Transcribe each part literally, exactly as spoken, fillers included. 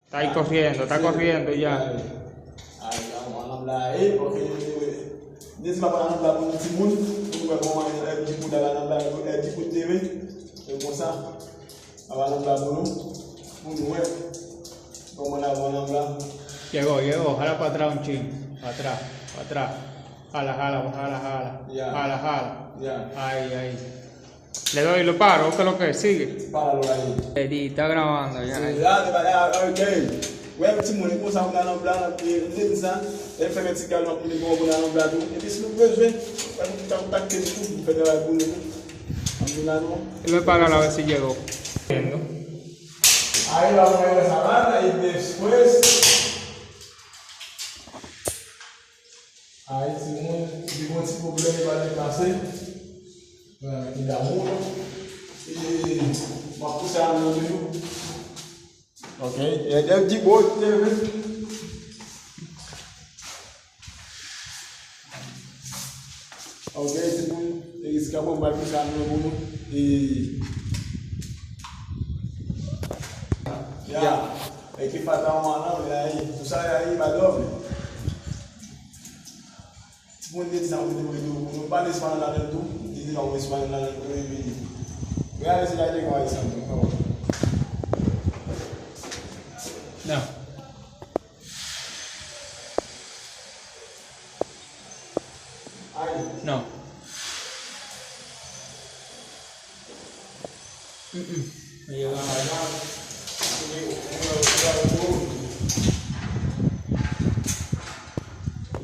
Está corriendo, está corriendo ya. Ay, ay, ananm la, e, ok. Dezi pa ananm la pou nou timoun. Pou nou wè kòman L G pou la ananm la, L G pou T V. E konsa, ananm la pou nou. Pou nou wè kòman la ananm la. Llegó, llegó, jala para atrás un chin. Para atrás, para atrás. Jala, jala, jala, jala. Ya. Jala, jala. Ya. Ahí, ahí. Le doy, lo paro, ¿qué es lo que sigue? Páralo ahí. Edi, está grabando ya. Sí, ya, te vaya, ok. Wè, timoun, e konsa pou ananm la, e, m te di sa, e fè men ti kal nan pou li bon pou ananm la tou. Epi si nou bezwen, fè nou kontakte nou tou, nou fè travay pou nou. Ananm la non. Él me paga la vez si llegó. Ahí vamos a ver esa banda y después. Ay, timoun, li gon ti pwoblèm li pa te pase. Ki damou. E, m ap pouse a nan men nou. Ok, e, e, di bo, te vle. Ok, timoun, e, eskapo, m ap pouse a nan men nou. E, ya, e ki fata w an nan, men la, e, tout sa, la, e, pa dòmi. Timoun te di sa, mwen te mete pou nou. Pa de espanyòl ladan l tou. Li di non, espanyòl ladan l tou, epi reyalize la te konn sa tou. Non. Ay. Non. Mm, mm.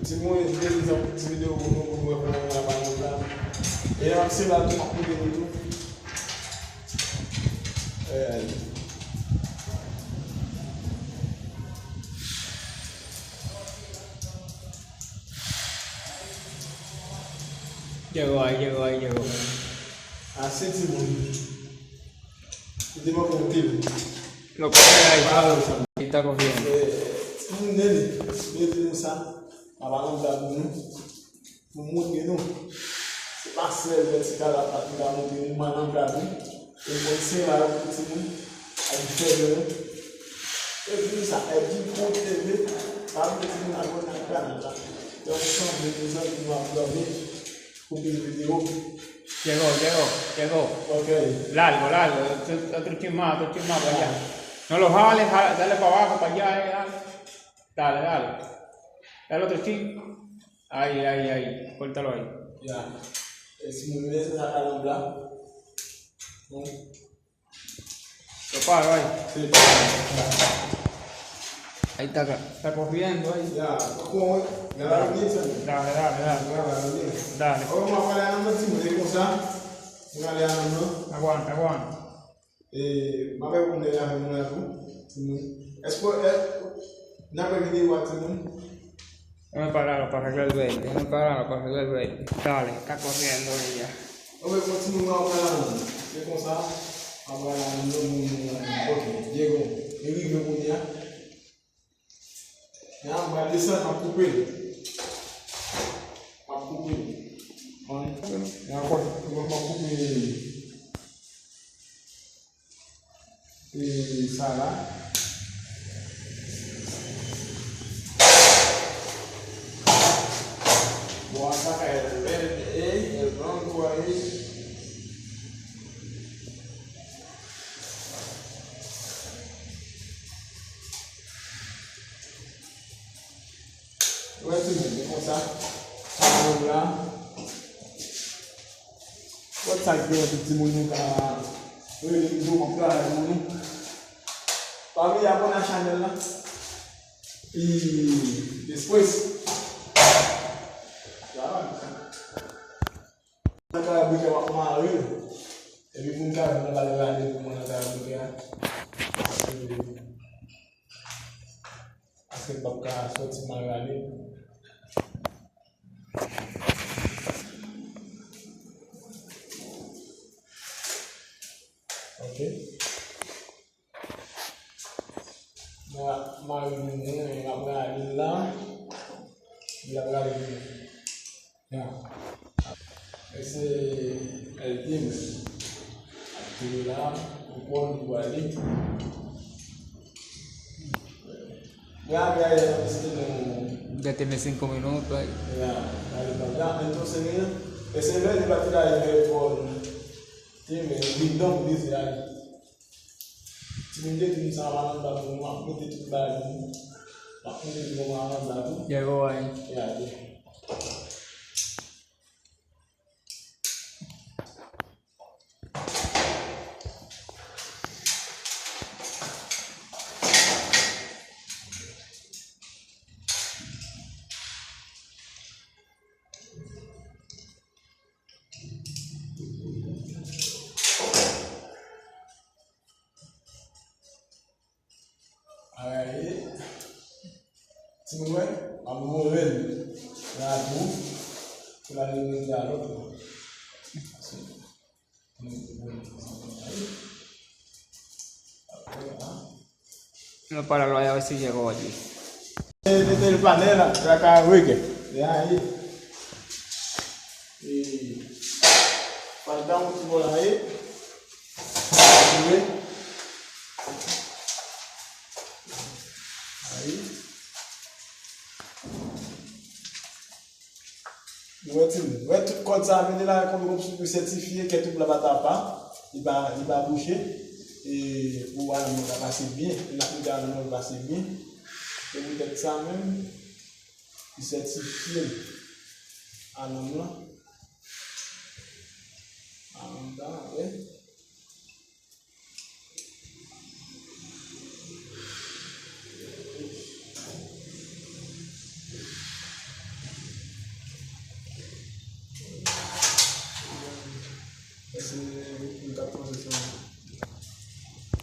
Timoun, m te di sa pou ti videyo pou nou, pou nou wè kòman nou ap ananm la. E ananm se la tou, m ap koute nou tou. E, Llegó ahí, llegó ahí, llegó. Ase timoun. Li te manke yon timoun. Lo pone ahí. Pale sa. Está corriendo. E, timoun, nene, nene, nou sa. Ananm la pou nou. Pou montre nou. Se pa sèl vètikal la, pa ki ka montre nou, men ananm la tou. E bon, se la pou timoun. Ak fè yo. E pou sa, e di pou T V. Pa pou timoun a konn nan kanal la. Donk, sanble nou zanmi nou ap dòmi. Koupe videyo. Llegó, llegó, llegó. Ok. Largo, largo. Otro, otro chin más, otro chin más para allá. No lo jales, jala, dale para abajo, para allá, eh, dale. Dale, dale. Dale otro chin. Ahí, ahí, ahí. Córtalo ahí. Ya. E si nou lese sa ananm la. Bon. Lo paro ahí. Sí. Ahí está, está corriendo ahí. Ya, está como, ya la vi, ¿sabes? Dale, dale, dale. Ya la vi. Dale. Ahora vamos a parar la noche, me dijo, ¿sabes? Una de las, ¿no? Aguanta, aguanta. E, m ap reponn lè avè moun la tou. Timoun. Èske, èske, n ap fè videyo a timoun? Déjame pararlo para arreglar el verde, déjame pararlo para arreglar el verde. Dale, está corriendo ella. Ok, kontinye, mwen ap pran la moun. Se konsa, m ap pran la moun, moun, moun, moun. Ok, Diego, li rive kounye a. Nan, m pral desann, m ap koupe l. M ap koupe l. Mwen, nan, m ap koupe e, sa la. Bò a sa ka el verde, e, el blanco ahí. Wè timoun, se konsa. Sa nou la. Wè sa k gen anpil timoun yo ka rele m tou, m ap travay pou nou. Pa bliye abòne a chanèl la. E después. Travay. Nan karabrikè w ap mare l. Epi pou m ka jwenn nan valè rale pou mwen nan karabrikè a. Paske, paske l p ap ka sòti mal rale. Ok. Mwen ap mare li mwen, mwen ap rale l la. Li ap rale li. Ya. E se Eldim ap tire la, pou pran li pou ale. Ya, ya, ya, ya, vizite nou. Gade men sin komin nou, bay. Ya, gade men, ya, entonces, mira, ese verde pa te la e ver con, te me guindon, dice ahí. Ti moun de ti moun sa va nan ba pou mwen, mete tout bagay pou mwen. Mwen mete tout bagay nan ba pou. Ya, go, ay. Ya, ya. Ay, ti moun wè, ap voye l nan tou pou l ale mete a lòt la. Apre, a. Yon pala lwa ya, se jè kòdye. E, mete l panè la, la ka rege. Ya, ye. E, pandan ou ti bò la, ye. Ayi. Ou wè, ti moun. Ou wè tout kòd sa, mete la, konn, konn pou sètifye kè tout blan pa ta pa. Li pa, li pa bouche. E pou alanm nan ka pase byen. Li la pou alanm nan pase byen. E poutèt sa menm, li sètifye alanm nan. Alanm nan, wi.